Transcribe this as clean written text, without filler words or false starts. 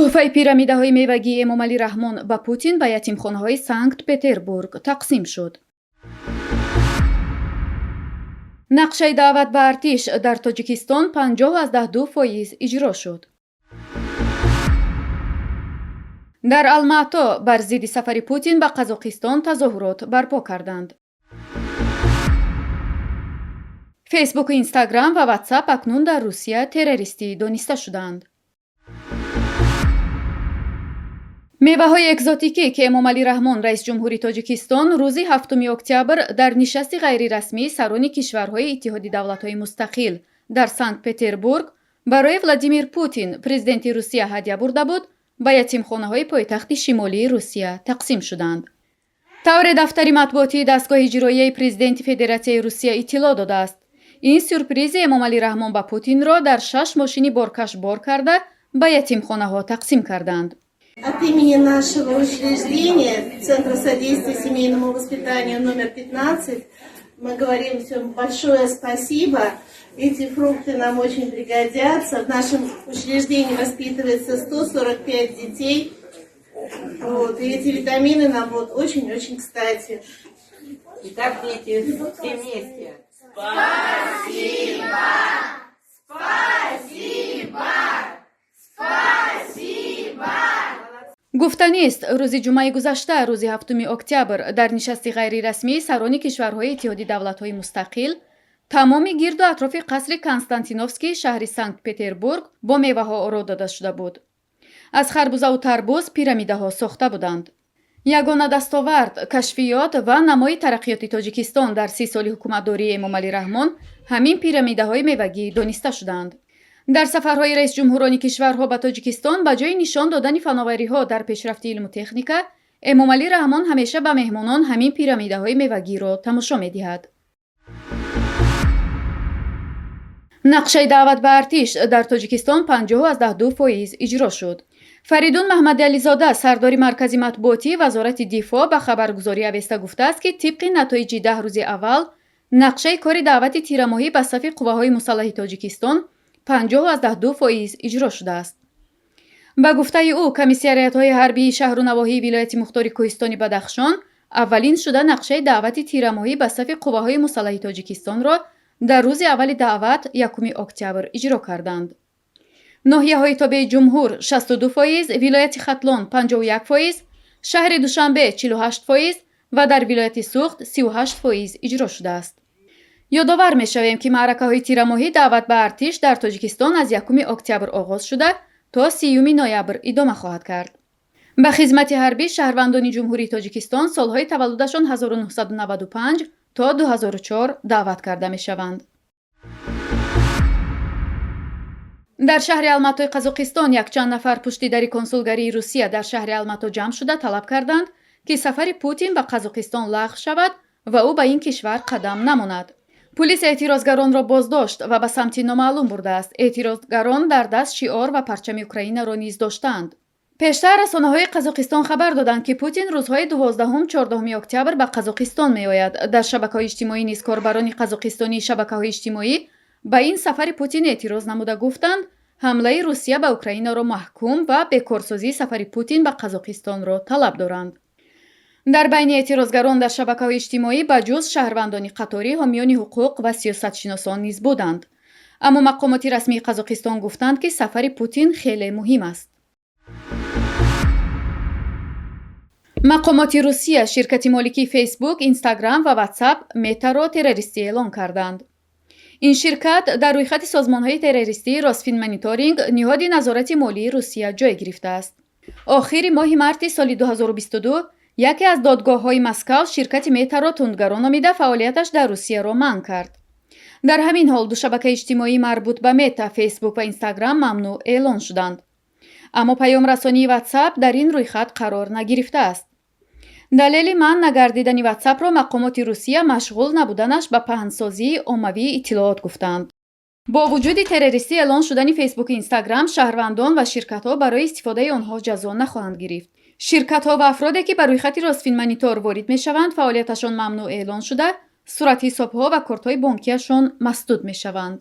Тӯҳфаи пирамидаҳои мевагии Эмомалӣ Раҳмон ба Путин ба ятимхонаҳои Санкт-Петербург тақсим шуд. Нақшаи даъват ба артиш дар Тоҷикистон 50,2% иҷро шуд. Дар Алмато бар зидди сафари Путин ба Қазоқистон тазоҳурот барпо карданд. Фейсбуку Инстаграм ва Ватсап акнун дар Русия террористӣ дониста шуданд. Меваҳои экзотикӣ, ки Эмомалӣ Раҳмон, раисҷумҳури Тоҷикистон, рӯзи 7 октябр дар нишасти ғайрирасмии сарони кишварҳои Иттиҳоди давлатҳои мустақил дар Санкт-Петербург барои Владимир Путин, президенти Русия, ҳадя бурда буд, ба ятимхонаҳои пойтахти шимолии Русия тақсим шуданд. Тавре дафтари матбуотии дастгоҳи иҷроияи президенти Федератсияи Русия иттилоъ додааст, ин сюрпризи Эмомалӣ Раҳмон ба Путинро дар шаш мошини боркаш бор карда ба ятимхонаҳо тақсим карданд. От имени нашего учреждения, Центра содействия семейному воспитанию номер 15, мы говорим всем большое спасибо. Эти фрукты нам очень пригодятся. В нашем учреждении воспитывается 145 детей. Вот, и эти витамины нам будут очень-очень кстати. Итак, дети, все вместе. Спасибо! Спасибо! Спасибо! Гуфтанист, рӯзи ҷумъаи гузашта, рӯзи 7 октябр, дар нишасти ғайрирасмии сарони кишварҳои Иттиҳоди давлатҳои мустақил тамоми гирду атрофи қасри Константиновскии шаҳри Санкт-Петербург бо меваҳо оро дода шуда буд. Аз харбузаву тарбуз пирамидаҳо сохта буданд. Ягона дастовард, кашфиёт ва намои тараққиёти Тоҷикистон дар 30 соли ҳукуматдории Эмомалӣ Раҳмон ҳамин пирамидаҳои мевагӣ дониста шуданд. Дар сафарҳои раисҷумҳурони кишварҳо ба Тоҷикистон ба ҷои нишон додани фановариҳо дар пешрафти илму техника, Эмомалӣ Раҳмон ҳамеша ба меҳмонон ҳамин пирамидаҳои мевагиро тамошо медиҳад. Нақшаи даъват ба артиш дар Тоҷикистон 50,2% иҷро шуд. Фаридун Маҳмадализода, сардори маркази матбуотии Вазорати дифоъ, ба хабаргузории Авеста гуфтааст, ки тибқи натоиҷи 10 рӯзи аввал нақшаи кори даъвати тирамоҳӣ ба сафи қувваҳои мусаллаҳи Тоҷикистон 50,2% иҷро шудааст. Ба гуфтаи ӯ, комиссариятҳои ҳарбии шаҳру навоҳии вилояти мухтори Кӯҳистони Бадахшон аввалин шуда нақшаи даъвати тирамоҳӣ ба сафи қувваҳои мусаллаҳи Тоҷикистонро дар рӯзи аввали даъват 1 октябр иҷро карданд. Ноҳияҳои тобеи ҷумҳур 62%, вилояти Хатлон 51%, шаҳри Душанбе 48% ва дар вилояти Суғд 38% иҷро шудааст. Ёдовар мешавем, ки маъракаҳои тирамоҳӣ даъват ба артиш дар Тоҷикистон аз 1 октябр оғоз шуда то 30 ноябр идома хоҳад кард. Ба хизмати ҳарбӣ шаҳрвандони Ҷумҳурии Тоҷикистон солҳои таваллудашон 1995 то 2004 даъват карда мешаванд. Дар шаҳри Алматои Қазоқистон якчанд нафар пушти дари консулгарии Русия дар шаҳри Алмато ҷамъ шуда талаб карданд, ки сафари Путин ба Қазоқистон лағв шавад ва ӯ ба ин кишвар қадам намонад. Пулис эътирозгаронро боздошт ва ба самти номаълум бурдааст. Эътирозгарон дар даст шиор ва парчами Украинаро низ доштаанд. Пештар расонаҳои Қазоқистон хабар доданд, ки Путин рӯзҳои 12-14 октябр ба Қазоқистон меояд. Дар шабакаҳои иҷтимоӣ низ корбарони қазоқистонии шабакаҳои иҷтимоӣ ба ин сафари Путин эътироз намуда гуфтанд, ҳамлаи Русия ба Украинаро маҳкум ва бекорсозии сафари Путин ба Қазоқистонро талаб доранд. Дар байни эътирозгарон дар шабакаҳои иҷтимоӣ ба ҷуз шаҳрвандони қаторӣ ҳомиёни ҳуқуқ ва сиёсатшиносон низ буданд. Аммо мақомоти расмии Қазоқистон гуфтанд, ки сафари Путин хеле муҳим аст. Мақомоти Русия ширкати моликии Фейсбук, Инстаграм ва Ватсап Метаро террористӣ эълон карданд. Ин ширкат дар рӯйхати созмонҳои террористии Росфинмониторинг, ниҳоди назорати молии Русия, ҷой гирифтааст. Охири моҳи марти соли 2022 яке аз додгоҳҳои Москав ширкати Метаро тундгаро номида фаъолияташ дар Русияро манъ кард. Дар ҳамин ҳол ду шабакаи иҷтимоии марбут ба Мета, Фейсбук ва Инстаграм мамнӯъ эълон шуданд. Аммо паёмрасонии Ватсап дар ин рӯйхат қарор нагирифтааст. Далели манъ нагардидани Ватсапро мақомоти Русия машғул набуданаш ба паҳнсозии оммавии иттилоот гуфтанд. Бо вуҷуди террористӣ эълон шудани Фейсбуку Инстаграм, шаҳрвандон ва ширкатҳо барои истифодаи онҳо ҷазо нахоҳанд гирифт. Ширкатҳо ва афроде, ки ба рӯйхати Росфинмонитор ворид мешаванд, фаъолияташон мамнӯъ эълон шуда, суратҳисобҳо ва кортҳои бонкиашон масдуд мешаванд.